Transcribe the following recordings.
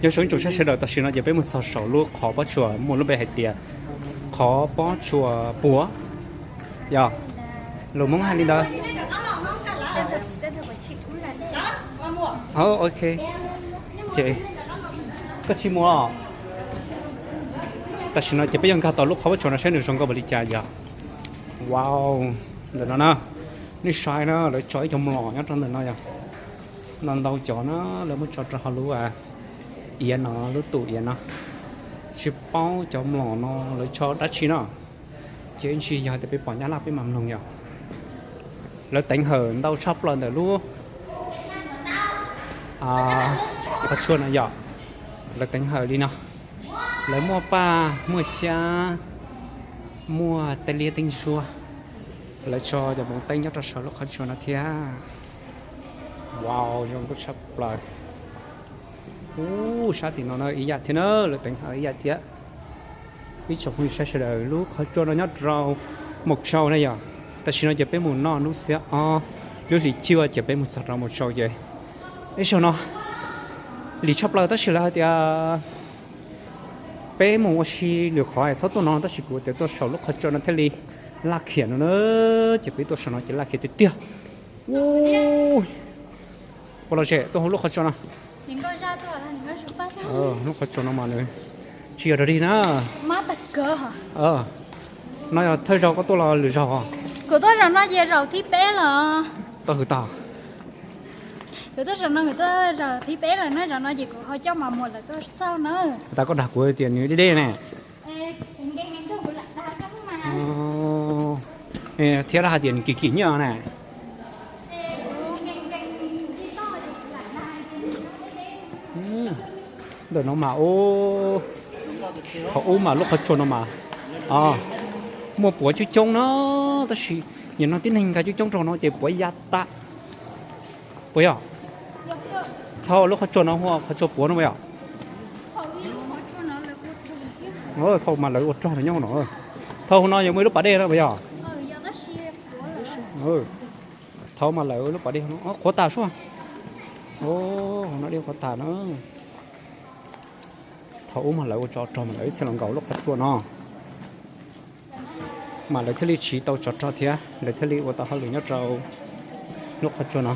Nyob zoo ib tsoom saib sawv daws, tam sim no ces peb mus txog saum lub qhov pob tsuas muaj lub npe hais tias qhov pob tsuas puav, yog lus Hmoob hais li ntawd. Ok, ces koj tsis mus los? Tam sim no ces peb yuav nkag tau lub qhov pob tsuas no saib nws zoo nkauj npaum li cas yog. Wow, ntawm no na, nej saib na, lawv tso ib cov mlom nyob rau ntawm no yog. Ntau ntau cov na, lawv muab tso rau hauv lub iav no, lub tus iav no. Tsis paub cov mlom no lawv tso dab tsi no, ces ib ntsis yog tias peb pom nyab laj peb mam mloog yog. Lawv teev hawm ntau tshaj plaws ntawm lub qhov tsua no yom. Lawv teev hawm li no, lawv muaj paj, muaj xyab, muaj tej liab tej ntsuab. Lawv tso cov npoo teeb nyob rau saum lub qhov tsua no thiab. Wow, zoo nkauj tshaj plaws. Ub, sab tim no no ib yam thiab na, lawv teev hawm ib yam thiab. Ib tsoom phooj ywg saib sawv daws, lub qhov tsua no nyob rau Mus Tsau na yom. Tam sim no ces peb mus noj hnub xiab ob, lub hlis cuaj ces peb mus txog rau Mus Tsau ces ib zaug no lig tshaj plaws tab sis lawv hais tias peb mus ua si lwm qhov txhob tuaj no, tab sis kuv tias tuaj saum lub qhov tsua no thiaj li laj khiam no na, ces peb tuaj saum no ces laj khiam tiag tiag. Ua los zem tuaj hauv lub qhov tsua no. Lub qhov tsua no mas nws tsis yog dog dig na. No yog thawj zaug koj tuaj los lwm zaug? Kuv tuaj zaum no ces zaum thib peb lawm. Tau hwm tag. Kuv tuaj zaum no kuv tuaj zaum thib peb lawm na, zaum no ces kuv ho coj mas muam lawv tuaj xauj na. Tas koj dag kuv tias nws deb deb ne. Thiab lawv hais tias nws kim kim nyiaj ne. Ntawm no mas, thaum ub mas lub qhov tsua no mas muaj puav coob coob na, tab sis nim no tib neeg nkag coob coob rau no ces puav ya tag. Puas yog? Thaum lub qhov tsua no hu qhov tsua puav no puas yog? Thaum mas lawv ua rog no nyob no. Thaum no yuav muaj ib lub pas dej no puas yog? Thaum mas lawv lub pas dej no qhuav tas sua. No dej qhuav tas na. Thaum ub mas lawv ua tsov rog mas lawv ib txhia los nkaum lub qhov tsua no, mas lawv thiaj li tsiv tau tsov rog thiab lawv thiaj li ua tau hauj lwm nyob rau lub qhov tsua no,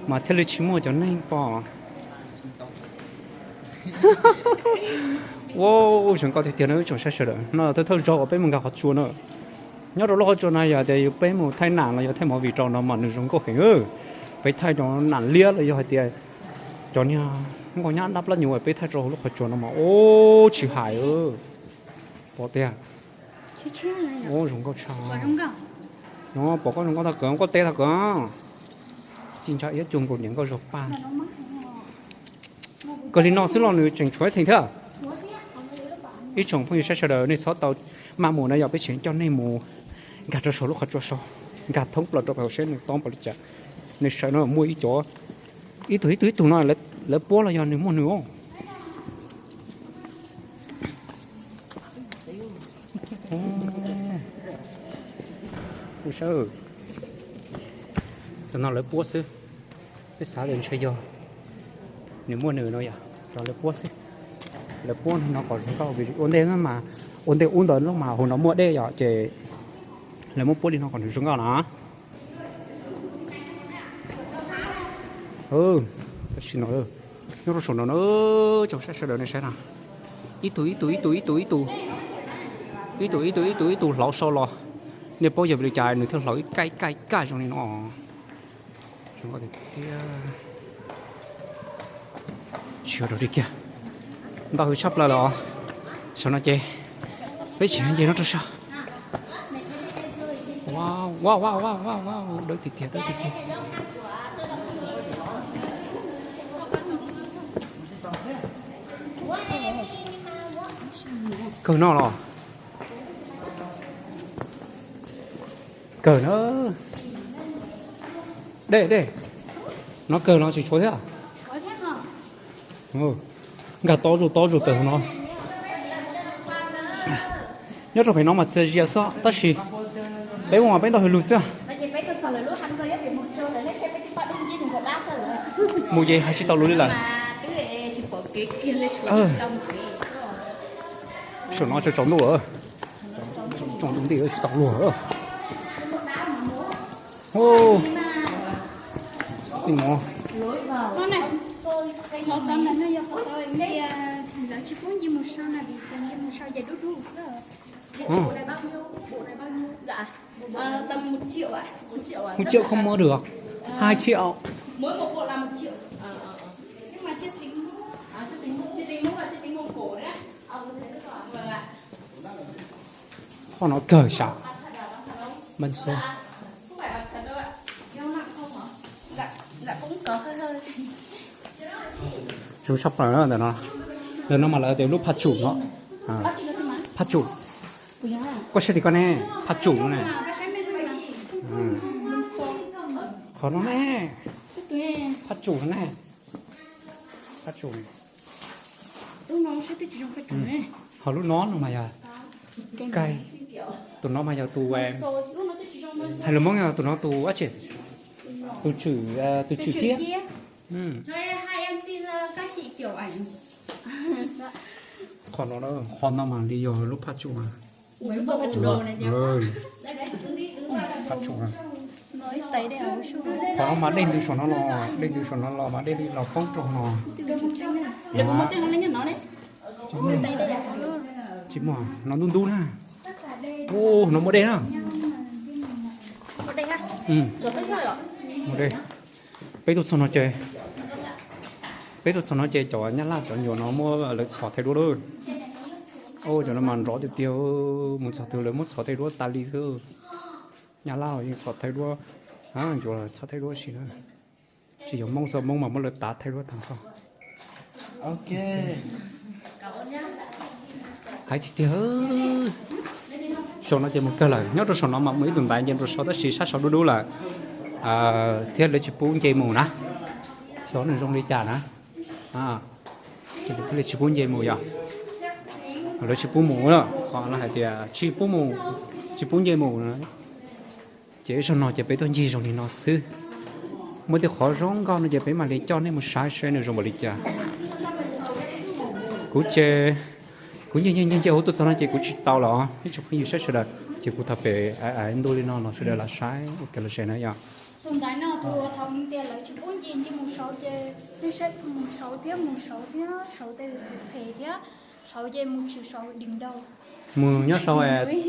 mas thiaj li tsis muaj cov neeg pom. Ua zoo nkauj tiag tiag no ib tsoom saib sawv daws, no thawj thawj zaug uas peb mus nkag qhov tsua na. Nyob rau lub qhov tsua no yog tias yus peb mus thaij nam los yog thaij movie rau no mas nws zoo nkauj heev. Peb thaij cov nam liab los yog hais tias cov niag nkauj nyab dab plab nyuv peb thaij rau lub qhov tsua no mas ub tsis hais. Pom tiag. Ub zoo nkauj tshaj. No pom koj zoo nkauj tag kawg, koj teb tag kawg. Ci ntsa iab cuag nkaus niam nkauj zog paj. Kawg li no xwb los nws tseem tshuav ib theem thiab. Ib tsoom phooj ywg saib sawv daws nej txhob tau maj mus na, yog peb tseem coj nej mus nkag rau saum lub qhov tsua saud, nkag thoob plaws rau pem hauv seb nws tob npaum li cas. Nej saib no muaj ib cov, ib tug ib tug ib tug no lawv puab los yog nws muaj nws. Tam no lawv puab xwb, peb xav tias ntshe yog nws muaj nws no yog lawv puab xwb. Lawv puab no kom zoo nkauj vim ua ntej mas, ua ntej ub ntawd lub mas hauv no muaj dej yom, ces lawv muab puab li no kom nws zoo nkauj na. Tam sim no nyob rau saum no na, tsoom saib sawv daws nej saib na, ib tug ib tug ib tug ib tug ib tug, ib tug ib tug ib tug ib tug hlauv sau los. Nej paub yog vim li cas nws thiaj hlauv ib kaj ib kaj ib kaj zoo li no? Zoo nkauj tiag tiag. Tsis yog dog dig kiag, ntau hwv tshaj plaws lawm os. Saum no ces peb tseem nce no rau sab. Dawb tiag tiag, dawb tiag tiag. Kawg no los? Kawg na. Dej dej, no kawg no tsis tshuav thiab. Nkag tob zuj tob zuj kawg no. Nyob rau pem no mas txias zias xwb tab sis peb ua mas peb ntau hwv lug xwb. Mus ces hais tsis tau lus li lawm. Saum no tsaus ntuj, tsaus ntuj nti tsis tau luag. Ib mo. Lawv tsis pub nce mus sau na, vim tias nce mus sau ces dub dub xwb. Một triệu không mua được. Hai triệu. Qhov no kawg sav. Npaj xua. Zoo tshaj plaws ntawm no. Ntawm no mas lawv tias lub phaj tsum no. Phaj tsum. Koj saib tim koj ne, phaj tsum ne. Qhov no ne, phaj tsum ne. Phaj tsum. Ho lub no no mas yog kaig, tus no mas yog tus, hais lus Hmoob yog tus no tus dab tsi, tus tswm, tus tswm ciab. Qhov no, qhov no mas li yog lub phaj tsum. Phaj tsum. Qhov no mas dej ntws saum no los, dej ntws saum no los mas dej li los poob rau no. Tsis muaj, no ntub ntub na. Ub, no muaj dej na. Muaj dej. Peb tuaj txog no ces, peb tuaj txog no ces cov nyab laj cov nyuam no muab lawv txhom thaij duab lawm. Cov no mas nrov tiag tiag, mus txog twg lawv muab txhom thaij duab tas li xwb. Nyab laj los yeej txhom thaij duab, yuav txhom thaij duab si na. Tsis yog Hmoob xwb, Hmoob mas muab lawv tav thaij duab tag nrho. Hais tiag tiag, saum no ces mus kawg lawm, nyob rau saum no mas muaj ib tug ntaiv nce rau saud tab sis sab saud dub dub lawm, thiab lawv tsis pub nce mus na. Xyov nws zoo li cas na, thiaj li tsis pub nce mus yog, lawv tsis pub mus, qhov lawv hais tias tsis pub mus, tsis pub nce mus. Ces ib zaug no ces peb tuaj ncig zoo li no xwb. Muaj tej qhov zoo nkauj no ces peb mam li coj nej mus saib seb nws zoo npaum li cas. Kuv ces, kuv nce nce nce nce hauv tuaj txog no ces kuv tsis tau los ib tsoom phooj ywg saib sawv daws, ces kuv thov pem ntu li no los sawv daws los saib ua ke los saib na yom. Tus ntaiv no tus uas thaum nws tias lawv tsis pub nce nce mus saud ces nej saib mus saud thiab mus saud thiab saud tej phem thiab saud ces mus tshwm saud dim dau. Mus nyob saud,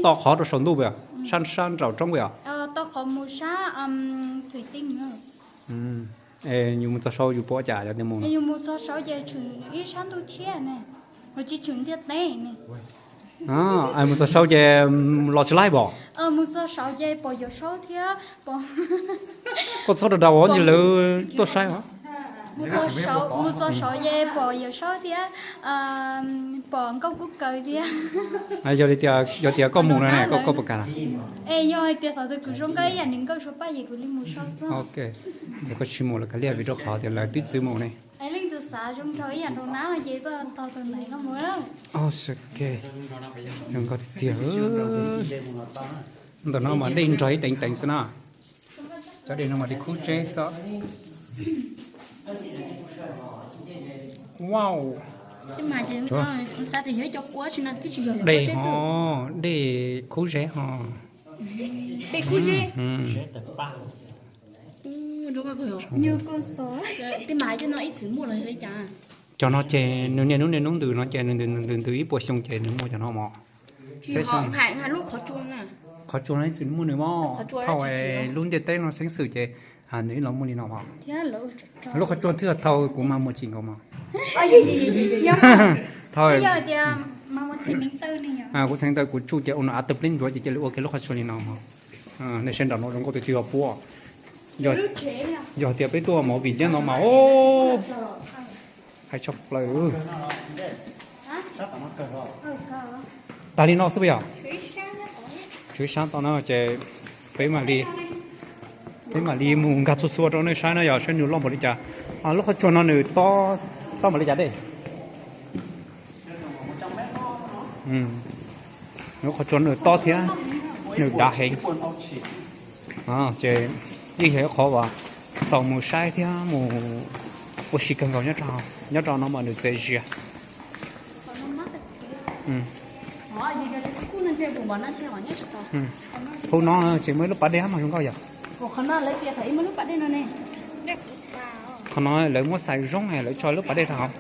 toj qhov rau saum ntuj puas yog? Sab sab nraum roob puas yog? Toj qhov mus sab thwm tij. Yus mus txog saud yus pom cas yog tias mus? Yus mus txog saud ces tshwm ib sab ntuj tshiab ne, tsis tshwm ntiaj teb ne. Mus txog saud ces los tsis laib pom? Mus txog saud ces pom Yawm Saub thiab. Koj txhob rau rau os, ntsis lawv tuaj saib os. Mus txog saud ces pom Yawm Saub thiab, pom Nkauj Kub Kaws thiab. Yog li tias, yog tias koj mus no ne, koj, koj puas kam? Es yog hais tias thaum twg kuv zoo nkauj ib yam li Nkauj Suav Paj ces kuv li mus saud xwb. Ces koj tsis mus los kav liam, vim rau qhov tias lawv twb txwv mus ne. Leej twg xav zoo nraug ib yam nraug nab no ces tuaj tog tus ntaiv no mus. Zoo nkauj tiag tiag. Ntawm no mas dej nrog ib teev teev xwb na. Cov dej no mas dej khub zeb xwb. Wow. Dej ho, dej khub zeb ho. Dej khub zeb. Cov no ces nws niaj hnub niaj hnub ntws no ces nws ntws ntws ib puas xyoo ces nws muaj cov no mog. Qhov tsua no ib txwm muaj nws mog, thaum lub ntiaj teb no xeeb xwm ces nws ib los muaj li no mog. Lub qhov tsua twb yog thaum kuv mag muag tsis nkaus mog. Thaum kuv txheev taw kuv tsuj ces ua no av tawg plib ntsuav ces cia li ua kiag lub qhov tsua li no mog. Nej saib nram no zoo nkauj tiag tiag puab. Yog tias peb tuaj movie nyob no mas, o, hais tshaj plaws. Tas li no xwb puas yog? Tshuav ib sab tom no ces peb mam li, peb mam li mus nkag txhua txhua rau nej saib na, yog saib nws loj npaum li cas. Lub qhov tsua no nws tob, tob npaum li cas dej? Lub qhov tsua nws tob thiab nws dav heev. Ces yeej yog ib qhov uas txaus mus saib thiab mus ua si kawg nkaus nyob rau, nyob rau no mas nws txias zias. Hauv no ces muaj ib lub pas dej hab mas zoo nkauj yom. Qhov no lawv muab xaim zoo, lawv tso lub pas dej rau hauv.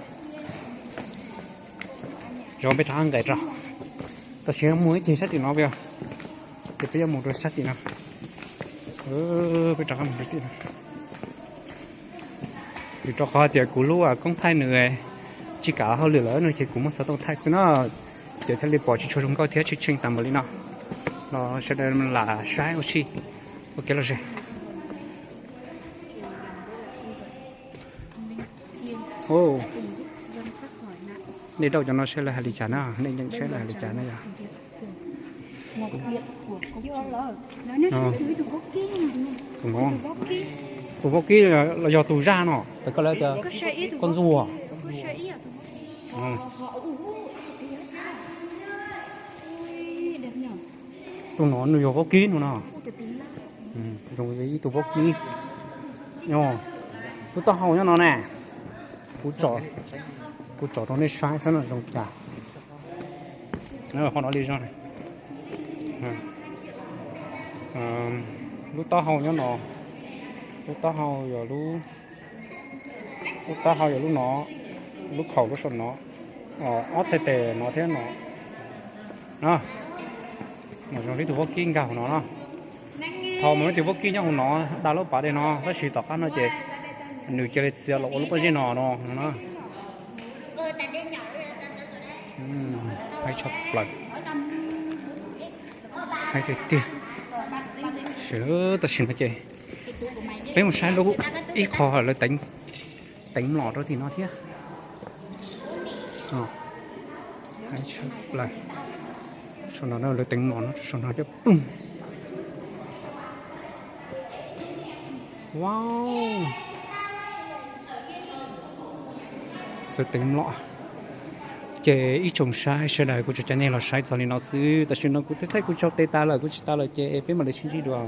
Zoo, peb rov qab nqes rau. Tam sim no mus ib ceg sab tim no peb, ces peb yuav mus rau sab tim no. Peb rov qab mus rau tim no. Vim rau qhov tias kuv lub koob thaij nws tsis kam hauj lwm lawm no ces kuv muab xov tooj thaij xwb na. Ces thiaj li pom tsis tshua zoo nkauj thiab tshee tshee tas npaum li no. Los sawv daws lam saib ua si ua kev lom zem. Dej dauj cov no saib lawv hais li cas na, nej nyeem saib lawv hais li cas na yom. Tus no, tus vaub kib los yog tus zaj no, tas koj lawv tias koj ntxuag. Tus no nws yog vaub kib no no. Zoo li ib tug vaub kib. Lub taub hau nyob no ne. Kuv tsom rau nej saib saib no zoo cas. Qhov no li zog. Lub taub hau nyob no. Lub taub hau yog lub, lub taub hau yog lub no, lub khaum lub saum no, ob txhais tes no thiab no. Mas zoo li ib tug vaub kib nkag hauv no no. Thaum mus ib tug vaub kib nyob hauv no, da lub pas dej no, tab sis tom qab no ces nws cia li txiav los ua lub pob zeb no no no. Haib tshaj plaws. Haib tiag tiag. Tam sim no ces peb mus saib lub, ib qho lawv teev mlom rau tim no thiab. Haib tshaj plaws. Saum no lawv teev mlom no, saum no cov ploog. Wow. Lawv teev mlom. Ces ib tsoom saib sawv daws, kuv tsuas coj nej los saib txog li no xwb. Tam sim no kuv twb thaij kuv tsaug tes tas lawm, kuv tsis tas lawm ces peb mam li sib ntsib dua.